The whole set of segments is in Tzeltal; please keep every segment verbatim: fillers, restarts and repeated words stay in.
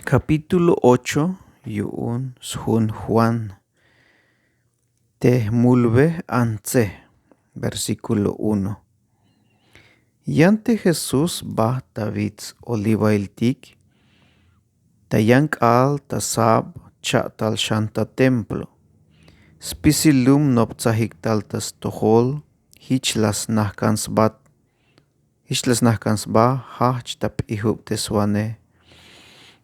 Kapítulo ocho yu'un sjun Juan. Te jmulbej antse. Versíkulo uno. Yan te Jesús bajt ta wits Olivailtik, ta yan k'aal ta sab cha'tal xan ta templo. Spisil lum noptsajik tal ta stojol. Jich la snajkan sba jich la snajkan sba jajch ta p'ijubteswanej.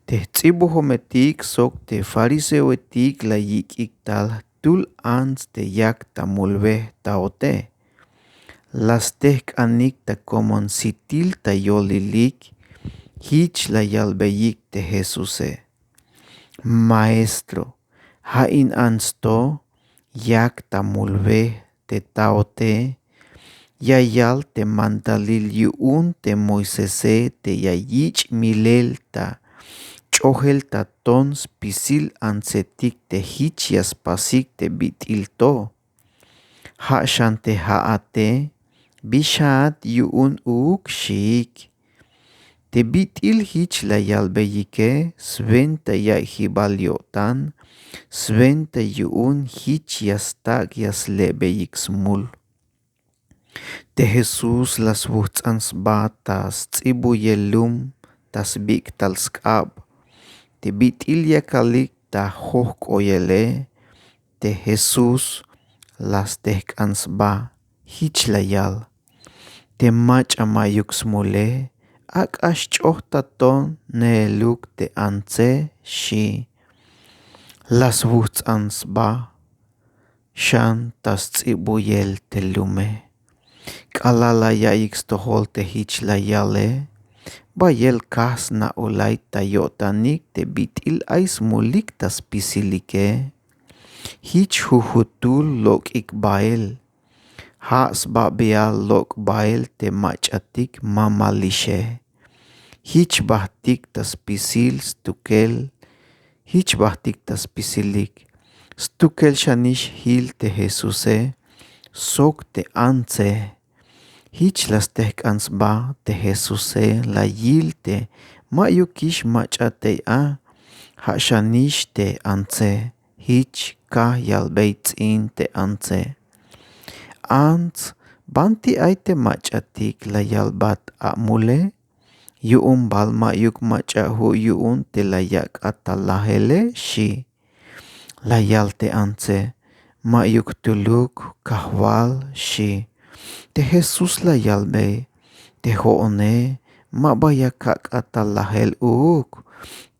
Te jts'ibujometik sok te fariseoetik la yik'ik tal jtul ants te yak ta mulbej taote. La stejk'anik ta komon sitil ta yolilik. Jich la yalbeyik te Jesuse: Maestro, ja' in ants to yak ta mulbej te taote. Ya yal te mandalil yu'un te Moisese te ya yich' milel ta ch'ojel ta ton spisil antsetik te jich ya spasik te bit'il to. Ja' xan te ja'ate, bi xaat yu'un uuk xiik. Te bit'il jich la yalbeyike, swenta ya'iyjibal yo'tan, swenta yu'un jich ya stak' ya sle'beyik smul. Te Jesús la swujts'an sba ta sts'ibuyel lum ta sbik'tal sk'ab. Te bit'il yakalik ta jojk'oyele, te Jesús la stejk'an sba, jich la yal: Te mach'a ma'yuk smule, ak'a xch'oj ta ton neeluk te antse, xi'. La swujts'an sba xan ta sts'ibuyel te lume. K'alal la ya'iyik stojol te jich la yale, bayel kaj sna'ulay ta yo'tanik te bit'il ay smulik ta spisilike. Jich jujutul lok'ik bael. Ja' sbabial lok' bael te mach'atik mamalixe. Jich bajtik ta spisil stukel, jich bajtik ta spisilik. Stukel xanix jil te Jesuse sok te antse. Jich la stejk'an sba te Jesuse, la yil te ma'yukix mach'a tey a, ja' xanix te antse. Jich kaj yalbey ts'in te antse: Ants, banti ay te mach'atik la yalbat a mule? Yu'un bal ma'yuk mach'a ju' yu'un te la yak'at ta lajele, xi'. La yal te antse: Ma'yuk jtuluk, Kajwal, xi'. Te Jesús la yalbey: Te jo'one ma ba ya kak'at ta lajel uuk.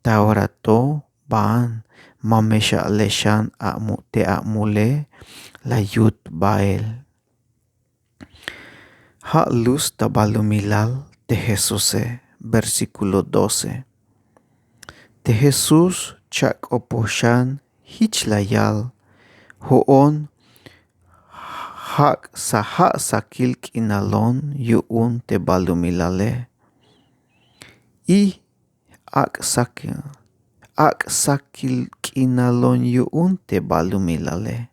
Ta ora to baan, ma me xa'le xan a mu- te amule, la yut bael. Ja' lus ta balumilal te Jesuse. Versíkulo doce. Te Jesús cha'k'opoj xan, jich la yal: Jo'on, ja' sa- ja' sakil k'inalon yu'un te balumilale. Y ak' sakil, ak' sakil k'inalon yu'un te balumilale.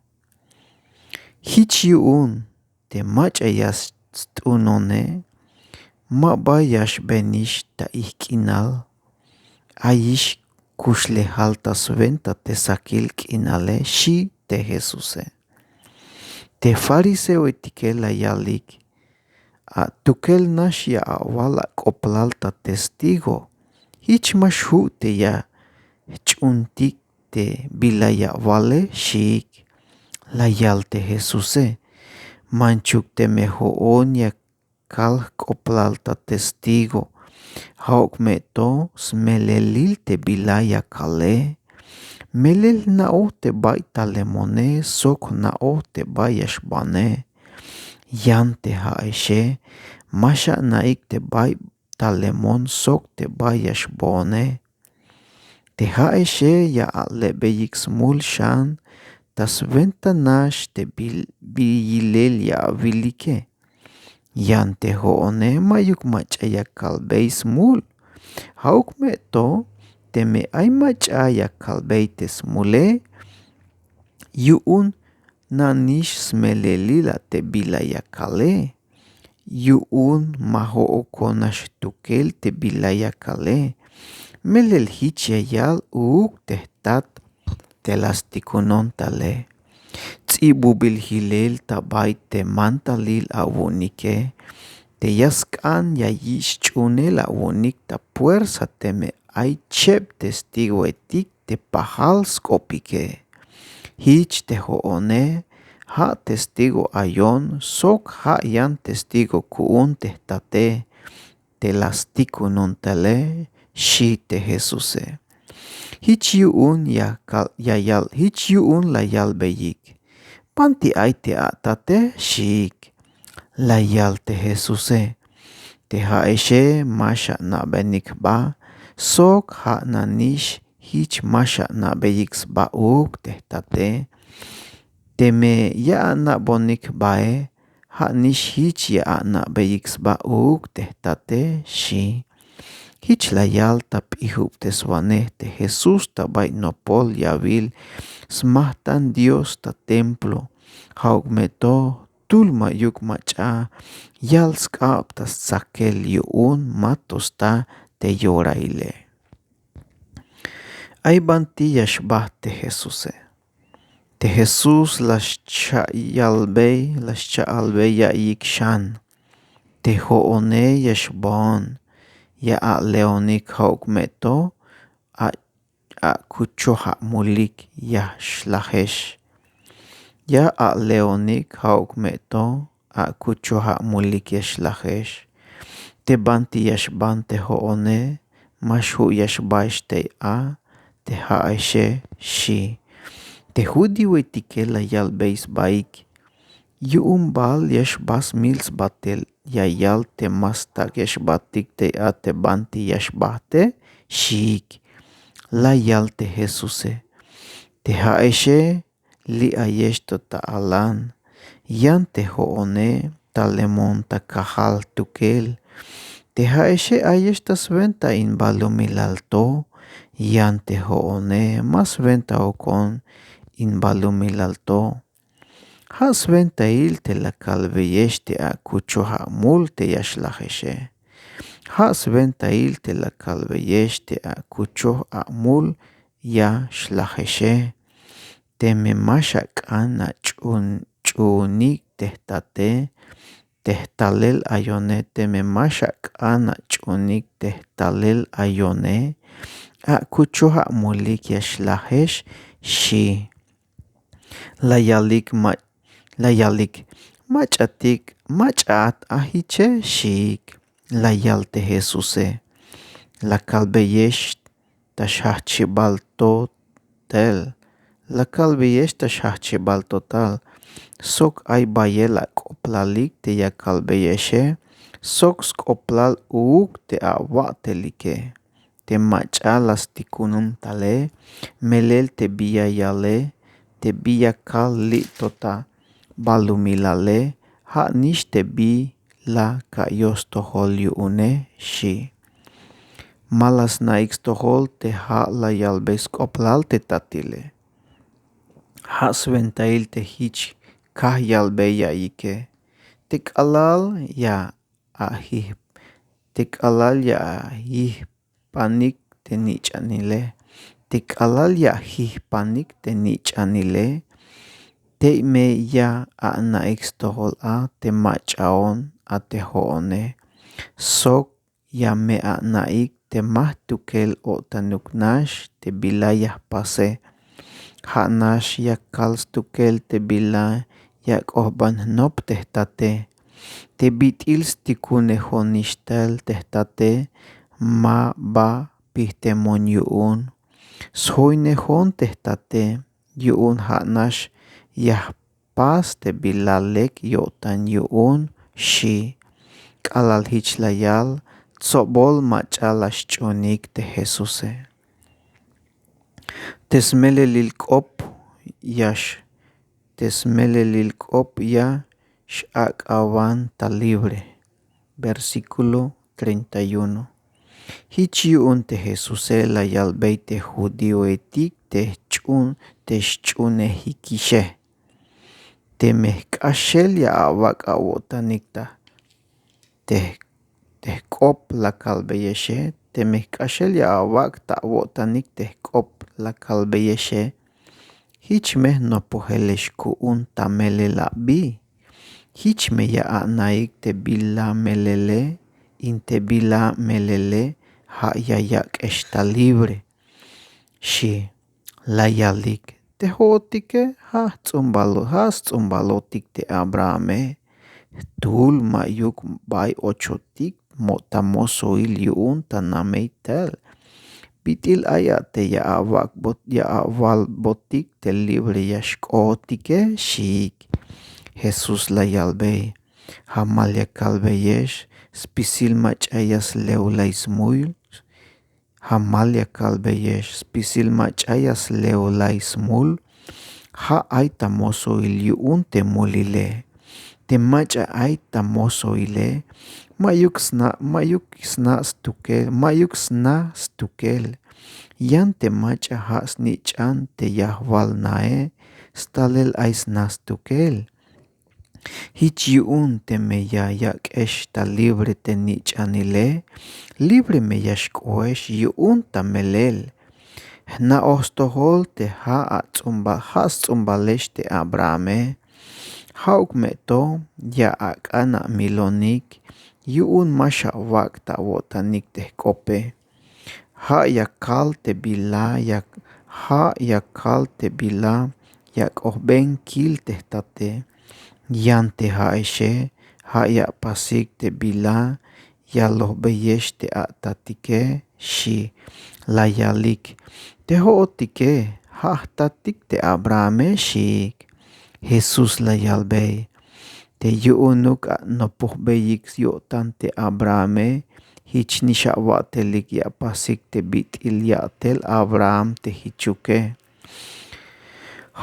Jich yu'un te mach'a ya st'unone, ma ba ya xbenix ta ijk'inal. Ayix kuxlejal ta swenta te sakil k'inale, xi' te Jesuse. Te fariseoetike la yalik: A tukel nax ya awal ak'oblal ta testigo. Jich ma xju' te ya jch'uuntik te bila ya awale, xiik. La yal te Jesuse: Manchuk teme jo'on ya kal jk'oblal ta testigo, ja'uk me to smelelil te bila ya kale. Melel jna'oj te bay ta lemone sok jna'oj te bay ya xbane. Yan te ja'exe ma xana'ik te bay ta lemon sok te bay ya xboone. Te ja'exe ya ale'beyik smul xan ta swenta nax te bil- bi yilel ya awilike. Yan te jo'one ma'yuk mach'a ya kalbey smul. Ja'uk me to teme ay mach'a ya kalbey te smule, yu'un nanix smelelil a te bila ya kale. Yu'un ma jo'okon nax jtukel te bila ya kale. Melel jich ya yal uuk te jtat te la stikunon tale. Ts'ibubil jilel ta bay te mantalil awu'unike, te ya sk'an ya yich' ch'uunel awu'unik ta puersa teme ay cheb testigoetik te pajal sk'opike. Jich te jo'one ja' testigo ayon sok ja' yan testigo ku'un te jtate te la stikunon tale, xi' te Jesuse. Jich yu'un ya kal- ya yal- jich yu'un la yalbeyik: ¿Banti ay te atate? Xiik. La yal te Jesuse: Te ja'exe ma xana'benik jba sok ja' nanix jich ma xana'beyik sba uuk te jtate. Teme ya ana'bonik jbae, ja' nix jich ya ana'beyik sba uuk te jtate, xi'. Jich la yal ta p'ijubteswanej te Jesús ta bay nopol yawil smajtan Dios ta templo. Ja'uk me to jtul ma'yuk mach'a yal sk'ab ta stsakel yu'un ma to sta te yoraile. Ay banti ya xbajt te Jesuse. Te Jesús la xcha'yalbey la xcha'albey ya'iyik xan. Te jo'one ya xboon, ya a'leonik ja'uk me to a' akuchoj amulik ya xlajex. Ya a'leonik ja'uk me to akuchoj amulik ya xlajex. Te banti ya xbaan te jo'one ma xju' ya xbaex tey a te ja'exe, xi'. Te judioetike la yalbey sbaik: ¿Yu'un bal ya xba smil sbatel ya yal te ma stak' ya xbatik tey a te banti ya xbajte? Xiik. La yal te Jesuse: Te ja'exe li' ayex to ta alan. Yan te jo'one ta lemon ta kajal jtukel. Te ja'exe ayex ta swenta in balumilal to. Yan te jo'one ma swentaukon in balumilal to. Ja' swentail te la kalbeyex te akuchoj amul te ya xlajexe. Ja' swentail te la kalbeyex te akuchoj amul ya xlajexe. Teme ma xak'an ach'uun ch'uunik te jtate te jtalel ayone, teme ma xak'an ach'uunik te jtalel ayone, akuchoj amulik ya xlajex, xi'. La yalik ma la yalik: Mach'atik, mach'aat ajiche, xiik. La yal te Jesuse: La kalbeyex ta xjajchibal to tel. La kalbeyex ta xjajchibal to tal. Sok ay bayel ak'oblalik te ya kalbeyexe sok sk'oblal uuk te awa'telike. Te mach'a la stikunon tale, melel te bi ya yale, te bi ya kal li' to ta balumilale, ja' nix te bi la ka'yoj stojol yu'une, xi'. Ma la sna'ik stojol te ja' la yalbey sk'oblal te tatile. Ja' swentail te jich kaj yalbey ya'iyike. Te k'alal ya ajij te k'alal ya ajij panik te nich'anile. Te k'alal ya jijpanik te nich'anile, tey me ya ana'ik stojol a te mach'aon a te jo'one, sok ya me ana'ik te ma jtukel o'tanuk nax te bila ya jpase. Ja' nax ya kal stukel te bila ya k'ojban jnop te jtate. Te bit'il stikunejonix tal te jtate ma ba pijtemon yu'un. Sjoynejon te jtate yu'un ja' nax ya jpas te bila lek yo'tan yu'un, xi'. K'alal jich la yal, tsobol mach'a la xch'uunik te Jesuse. Te smelelil k'op ya x te smelelil k'op ya x'ak'awan ta libre. Versículo treinta y uno. Jich yu'un te Jesuse la yalbey te judioetik te jch'uun te xch'uunejikixe. Teme jk'axel ya awak' awo'tanik ta te te jk'op la kalbeyexe, teme jk'axel ya awak' ta awo'tanik te jk'op la kalbeyexe. Jich me jnopojelex ku'un ta melel abi. Jich me ya a'naik te bila melele, in te bila melele ja' ya yak'ex ta libre, xi'. La yalik: Te jo'otike ja' jts'umbalo ja' sts'umbalotik te Abrahame. Jtul ma'yuk bay ochotik mo ta mosoil yu'un ta namey tel. Bit'il ay a te ya awalbotik te libre ya xk'ootike, xiik. Jesús la yalbey: Jamal ya kalbeyex, spisil mach'a ya slewlay smul. Jamal ya kalbeyex, spisil mach'a ya slewlay smul. Ja' ay ta mosoil yu'un te mulile. Te mach'a ay ta mosoile ma'yuk sna' ma'yuk sna' stukel ma'yuk sna' stukel. Yan te mach'a ja' snich'an te yajwal nae stalel ay sna' stukel. Jich yu'un teme ya yak'ex ta libre te nich'anile, libre me ya xk'oex yu'un ta melel. Jna'oj stojol te ja' ats'umba ja' sts'umbalex te Abrahame. Ja'uk me to ya ak'an amilonik yu'un ma xawak' ta awo'tanik te jk'ope. Ja' ya kal te bila ya ja' ya kal te bila ya k'ojben kil te jtate. Yan te ja'exe ja' ya apasik te bila ya lojbeyex te atatike, xi'. La yalik: Te jo'otike ja' jtatik te Abrahame, xiik. Jesús la yalbey: Te yu'unuk anopojbeyik yo'tan te Abrahame, jich nix awa'telik ya apasik te bit'il ya'tel Abraham te jichuke.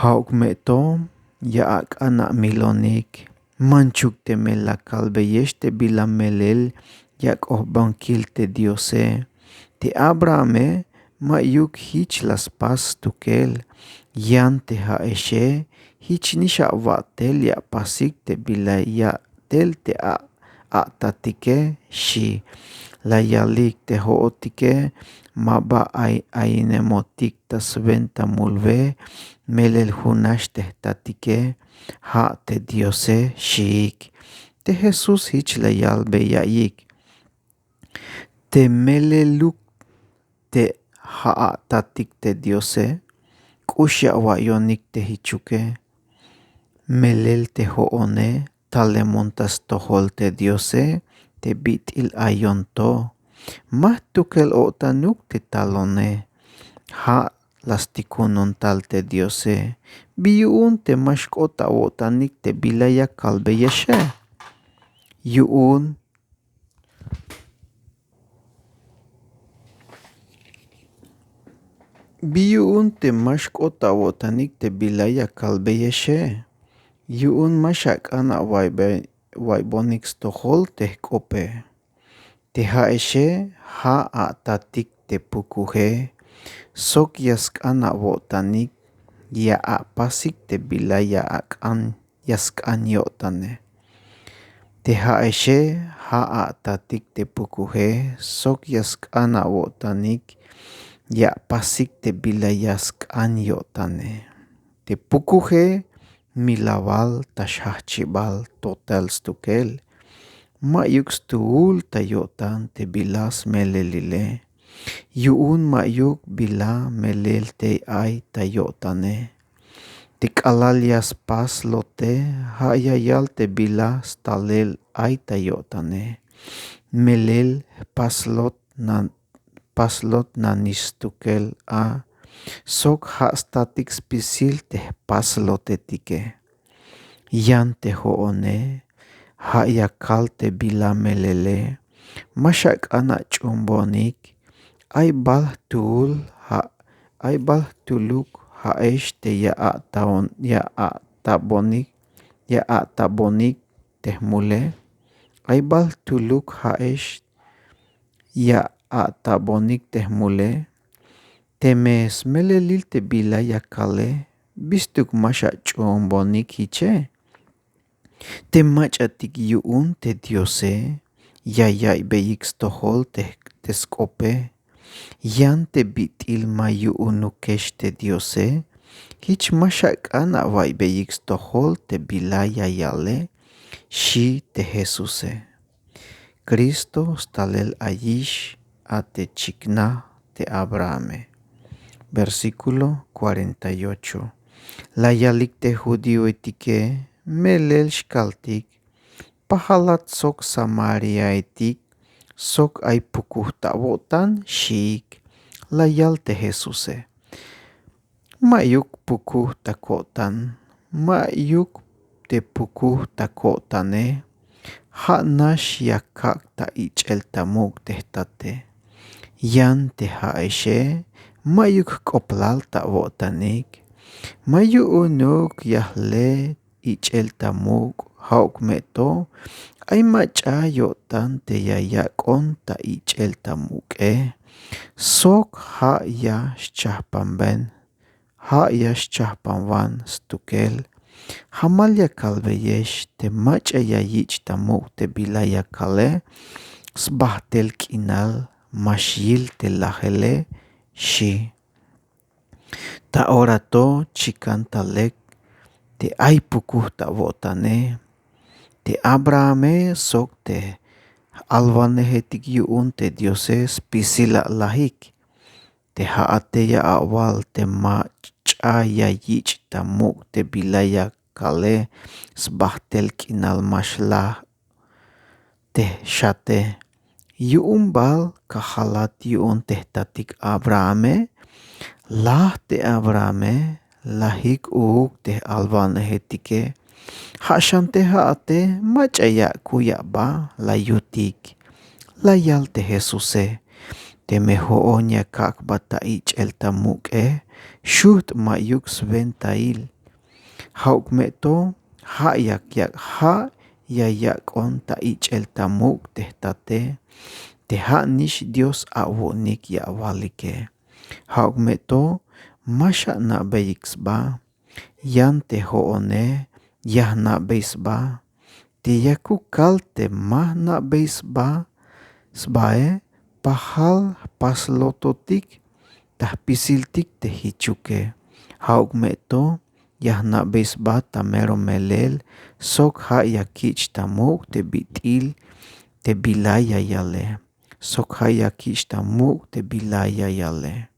Ja'uk me to ya ak'an amilonik. Manchuk teme la kalbeyex te bila melel ya k'ojbonkil te Diose. Te Abrahame ma'yuk jich la spas stukel. Yan te ja'exe jich nix awa'tel ya apasik te bila ya'tel te atatike, xi'. La yalik: Te jo'otike ma ba ay ayinemotik ta swenta mulbe melel junax te jtatike, ja' te Diose, xiik. Te Jesús jich la yalbey ya'iyik: Te meleluk te ja' atatik te Diose, k'ux ya awa'iyonik te jichuke. Melel te jo'one talemon ta stojol te Diose te bit'il ayon to. Ma jtukel-o'tanuk te talone. Ja' la stikunon tal te Diose. Bi yu'un te ma xk'ot awo'tanik te bila ya kalbeyexe? Yu'un bi yu'un te ma xk'ot awo'tanik te bila ya kalbeyexe. Yu'un ma xak'an awa'iybonik stojol te jk'ope. Te ja'exe ja' atatik te pukuje sok ya sk'an awo'tanik ya apasik te bila ya ak'an ya sk'an yo'tane. Te ja'exe ja' atatik te pukuje sok ya sk'an awo'tanik ya apasik te bila ya sk'an yo'tane. Te pukuje milawal ta xjajchibal total stukel. Ma'yuk stuul ta yo'tan te bila smelelile. Yu'un ma'yuk bila melel tey ay ta yo'tane. Te k'alal ya spas lote ja' ya yal te bila stalel ay ta yo'tane. Melel jpas lot na jpas lot nanix stukel a sok ja' statik spisil te jpas lotetike. Yan te jo'one ja' ya kal te bila melele. Ma xak'an ach'uunbonik. Ay bal jtuul ja' ay bal jtuuluk ja'ex te ya a'taon ya a'tabonik ya a'tabonik te jmule. Ay bal jtuuluk ja'ex ya a'tabonik te jmule. Teme smelelil te bila ya kale bistuk ma xach'uunbonik jiche. Te mach'atik yu'un te diose ya yaiybeyik stojol te te sk'ope, yan te bit'il ma yu'unukex te Diose. Jich ma xak'an awa'iybeyik stojol te bila ya yale, xi' te Jesuse. Cristo stalel ayix a te chiknaj te Abrahame. Versículo cuarenta y ocho. La yalik te judíoetike: Melel xkaltik, pajalat sok samariaetik sok ay pukuj ta awo'tan, xiik. La yal te Jesuse: Ma'yuk pukuj ta ko'tan, ma'yuk te pukuj ta ko'tane, ja' nax ya kak' ta ich'el ta muk' te jtate. Yan te ja'exe ma'yuk jk'oblal ta awo'tanik. Ma yu'unuk ya jle ich'el ta muk', ja'uk me to ay mach'a yo'tan te ya yak'on ta ich'el ta muk'e, sok ja' ya xchajpanben, ja' ya xchajpanwan stukel. Jamal ya kalbeyex te mach'a ya yich' ta muk' te bila ya kale, sbajtel k'inal ma xyil te lajele, xi'. Ta ora to chikan ta lek te ay pukuj ta awo'tane, te Abrahame sok te j-alwanejetik yu'un te Diose spisil alajik. Te ja'ate ya awal te mach'a ya yich' ta muk' te bila ya kale, sbajtel k'inal ma xlaj te xate. Yu'un bal kajalat yu'un te jtatik Abrahame. Laj te Abrahame, lajik uuk te j-alwanejetike. Ja' xan te ja'ate mach'a ya akuy aba, la yutik. La yal te Jesuse: Teme jo'on ya kak'bat ta ich'el ta muk'e, xujt' ma'yuk swentail. Ja'uk me to ja' ya yak' ja' ya yak'on ta ich'el ta muk' te jtate, te ja' nix Dios awo'nik ya awalike. Ja'uk me to ma xana'beyik sba, yan te jo'one ya jna'bey sba. Te yakuk kal te ma jna'bey sba, sbae, pajal jpaslototik ta jpisiltik te jichuke. Ja'uk me to ya jna'bey sba ta mero melel, sok ja' ya kich' ta muk' te bit'il te bila ya yale, sok ja' ya kich' ta muk' te bila ya yale.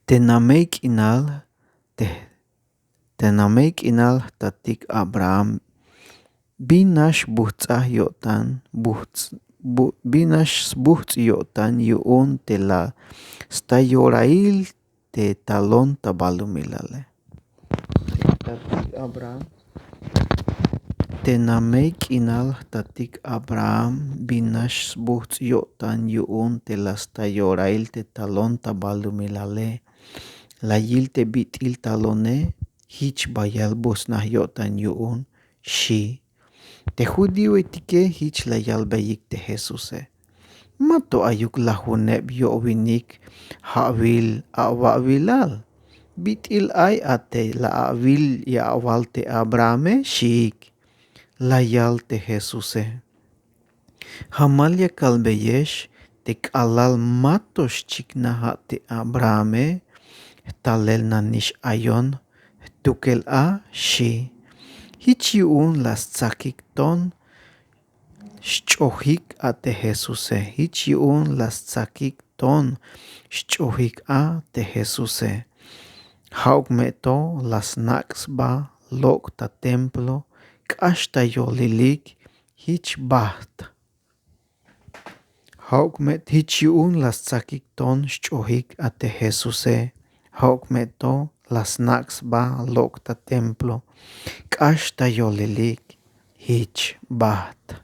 Te namey k'inal te te namey k'inal jtatik Abraham, bin nax bujts'aj yo'tan, bujts' bu- bin nax sbujts' yo'tan yu'un te la sta yorail te talon ta balumilale. Jtatik Abraham, te namey k'inal jtatik Abraham, bin nax sbujts' yo'tan yu'un te la sta yorail te talon ta balumilale. La yil te bit'il talone, jich bayal bujts'naj yo'tan yu'un, xi'. Te judíoetike jich la yalbeyik te Jesuse: Ma to ayuk lajuneb yo'winik ja'wil awa'wilal. Bit'il ay a te la awil ya awal te Abrahame, xiik. La yal te Jesuse: Jamal ya kalbeyex te k'alal ma to xchiknaj a te Abrahame, jtalel nanix ayon jtukel a, xi'. Jich yu'un la stsakik ton xch'ojik a te Jesuse. Jich yu'un la stsakik ton xch'ojik a te Jesuse. Ja'uk me to la snak' sba lok' ta templo k'ax ta yolilik, jich bajt. Ja'uk me jich yu'un la stsakik ton xch'ojik a te Jesuse. Ja'uk me to la snak' sba lok' ta templo k'ax ta yolilik, jich bajt.